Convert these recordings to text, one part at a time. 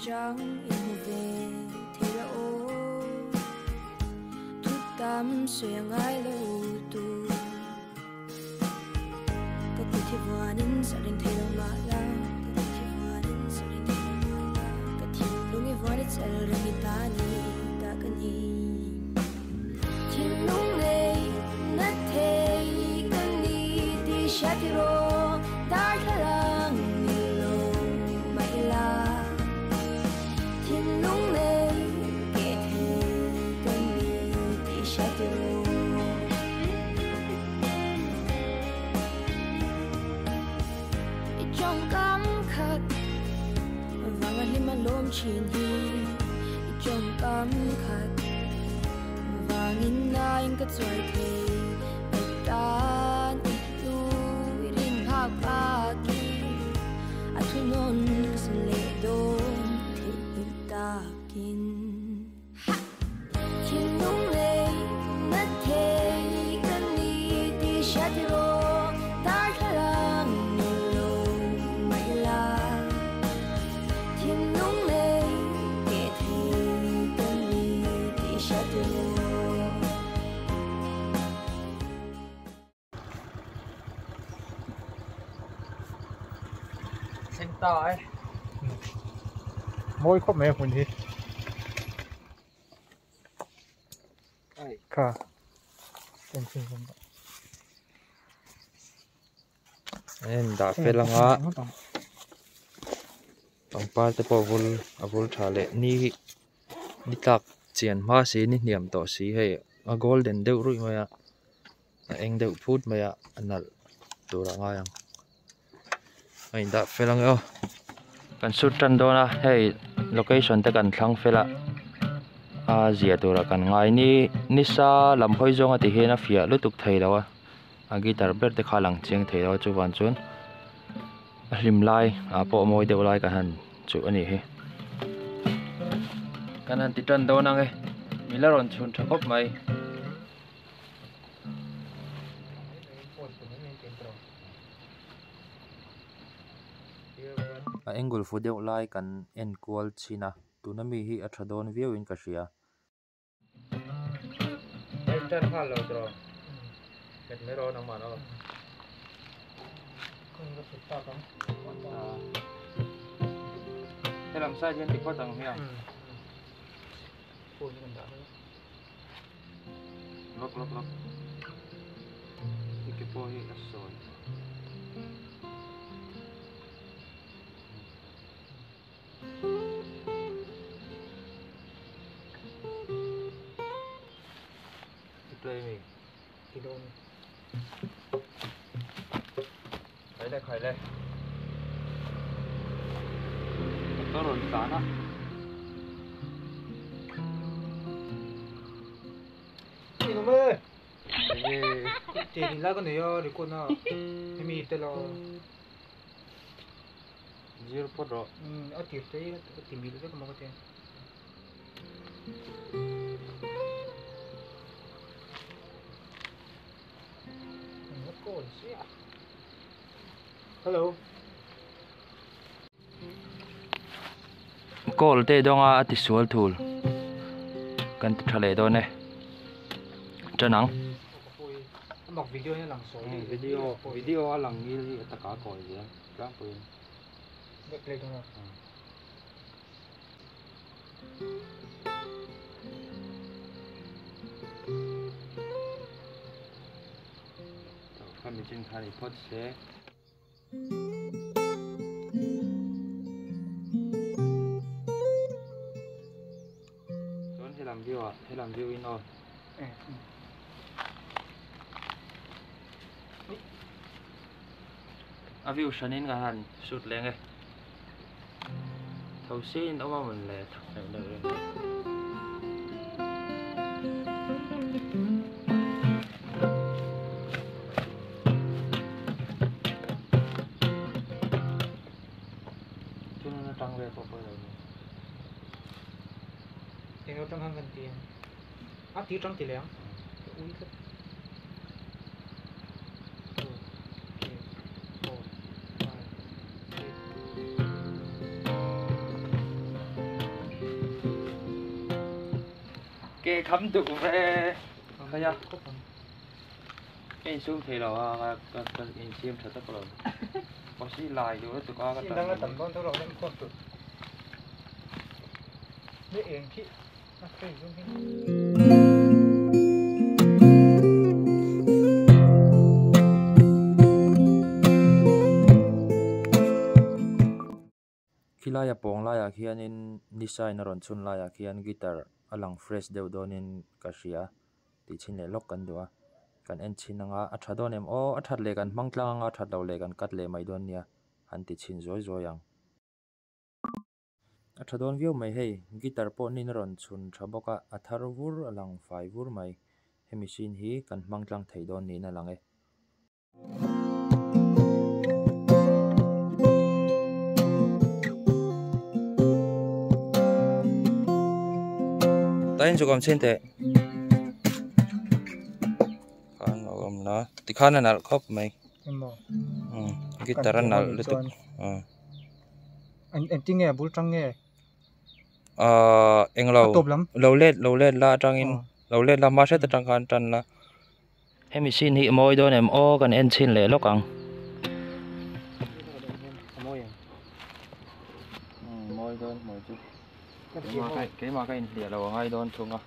chang in hmu ve thei la aw Thu tam sawi a ngai lo tur Ka kut hi vuanin zah reng thei lo mah la Ka kut hi vuanin zah reng thei lo mah la Ka thinlung i vuan i chal reng i ta ni ta ka ni Thinlung nei na thei ka ni tih hriat i rawh Darthlalang ni lo mah ila Thinlung nei ke thei ka ni tih hriat i rawh. I tawngkam khat vang a hlim a lawm thin hi I tawngkam khat vangin nain ka chuai thei I tan i hlu i rin nghak bakin a thunawn ka san leh dawn theihnghilh takin. Thinlung nei na thei ka ni tih hriat i rawh Darthlalang ni lo mah ila Thinlung nei ke thei ka ni tih hriat i rawh. Thleng ta e. Mawi khawp mai a hmun hi. Kha. En dah fel anga pangpar te pawh vul a vul tha leh ni ni tlak chian hma si ni hniam tawh si hei a golden deuh ruih mai a a eng deuh phut mai a a nalh tur a ngai ang a in dah fel ang e aw kan shoot tan dawn a hei location te kan thlang fel a a zia tur ah kan ngai ni nisa lam hawi zawng a ti hian a fiah lutuk thei lo a a guitar ber te kha a lang chiang thei lo a chuvang chuan a hlim lai ah pawh mawi deuh lai kan han chuh a nih hi kan han ti tan dawn ang e mi la rawn chhun tha khawp mai. A angle fu deuh lai kan en kual chhin a tuna mi hi a tha dawn viau in ka hria. Lawk lawk lawk hei pawh hi a sawi i play mi ti dawn khai le khai le motor rawn tlan a. Zir phawt rawh. Call te dawnga a ti sual thul kan ti tha leh dawn e tan ang. Video video a lang ngil hi a taka kawi zel tlangpuiin. Khami chin kha ni phawt se. Chuan helam view ah helam view in aw. A view hranin kan han shoot leng e. Tho sin awm a mawn le thak neuh neuh reng mai. Chuan atang vel pawh pawi lo ni. Eng atang han kan ti ang. A ti tang ti leh ang. Ka ui tlat. 2 3 4 5 6. Ke kham duh ve khaia ka insum thei lo a ka ka insiam tha tak lo pawh lai duh lutuk a ka tan tam dawn tho lo lem khawm tur ne eng khi a phei zum hi. Khilai a pawng laiah khianin ni sign a rawn chhun laiah khian guitar a lang fresh deuh dawnin ka hria tih chhin leh lawk kan duh a kan en chhin anga a tha dawn em aw a that leh kan hmang tlang anga a that loh leh kan cut leh mai dawn nia an ti chhin zawi zawi ang. A tha dawn viau mai hei guitar pawh nin a rawn chhun tha bawk a a thar vur a lang fai vur mai hemi scene hi kan hmang tlang thei dawn niin a lang e. Tain chu kam chin te khan a awm la tikhan a nalh khawp mai guitar a nalh lutuk eng tinge a bul tang nge englo lo let la atangin lo let la hma hret atang khan tan la hemi scene hi mawi dawn em aw kan en chhin leh lawk ang mawi dawn mawi chu keimah ka inhliah lo a ngai dawn thung a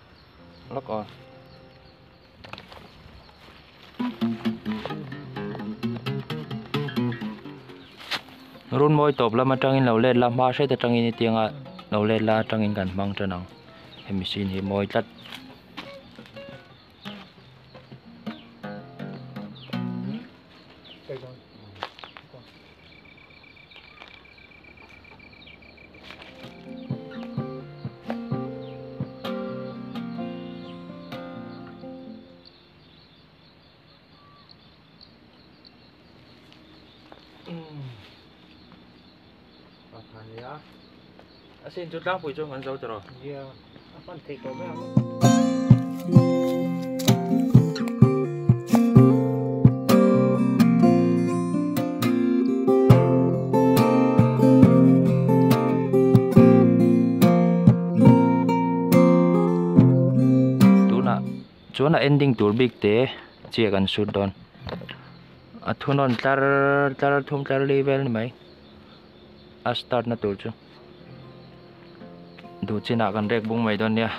lawk aw. Run mawi tawp lam atangin lo let la hma hret atangin i tianga lo let la atangin kan hmang tan ang hemi scene hi mawi tlat. A sin chu tlangpui chuan kan zo tawh. Yeah, a fan thei tawh mai ang. Tuna chuan a ending tur bik te chiah kan shoot dawn. A thunawn tlar tlar thum tlar li vel ni mai. A start na tur chu duh chinah kan rek bung mai dawn nia.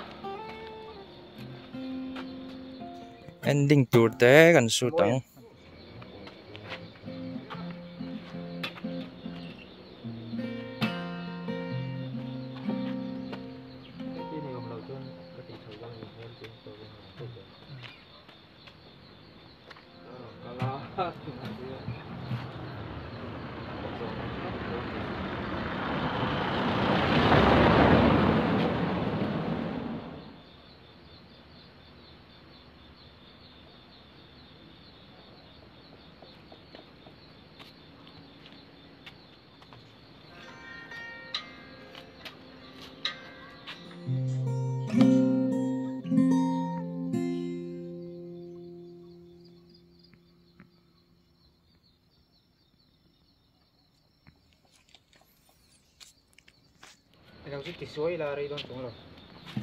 Ending tur te kan shoot ang.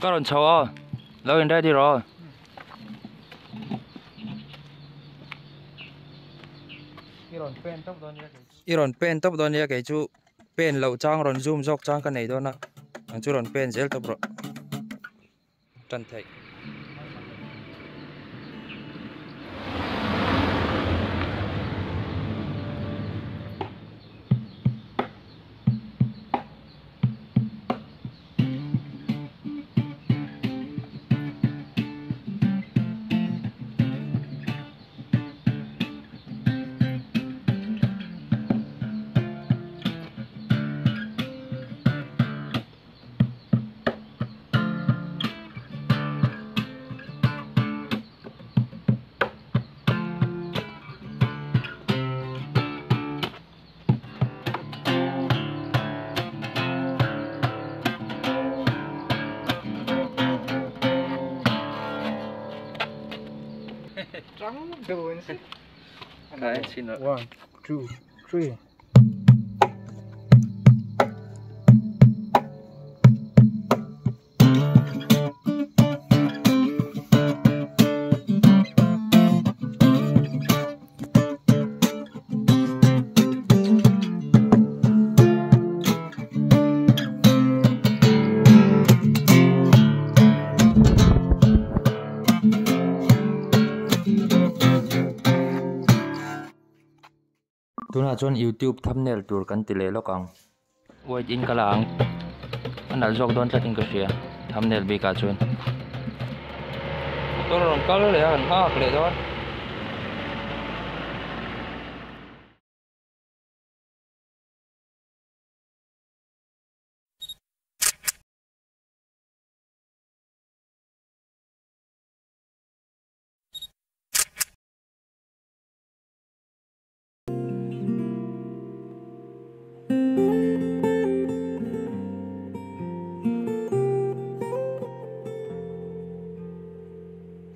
Ka rawn chho aw lo in ready rawh. I rawn pen tawp dawn nia kei chu pen loh chang rawn zoom zawk chang ka nei dawn a ang chu rawn pen zel tawp rawh tan theih. One, two, three. Tunah chuan youtube thumbnail tur kan ti leh lawk ang. White in ka la ang. A nalh zawk dawn tlatin ka hria thumbnail bikah chuan. Motor a rawn kal leh a kan nghak leh dawn.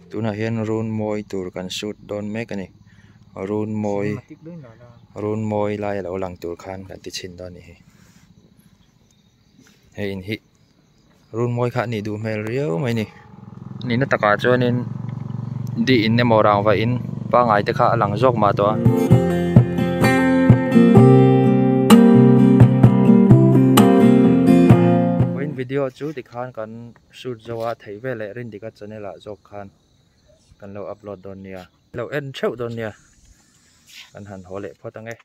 Tunah hian run mawi tur kan shoot dawn mek a ni run mawi run mawi lai a lo lang tur khan kan ti chhin dawn a nih hi hei in hi run mawi kha a nih duh hmel riau mai a ni nihna takah chuanin di in emaw rangva in pangai te kha a lang zawk mah tawh a. Vawiin video chu tikhan kan shoot zo a theih veleh Rindika channel ah zawk khan kan lo upload dawn nia lo en theuh dawn nia kan han haw leh phawt ang e.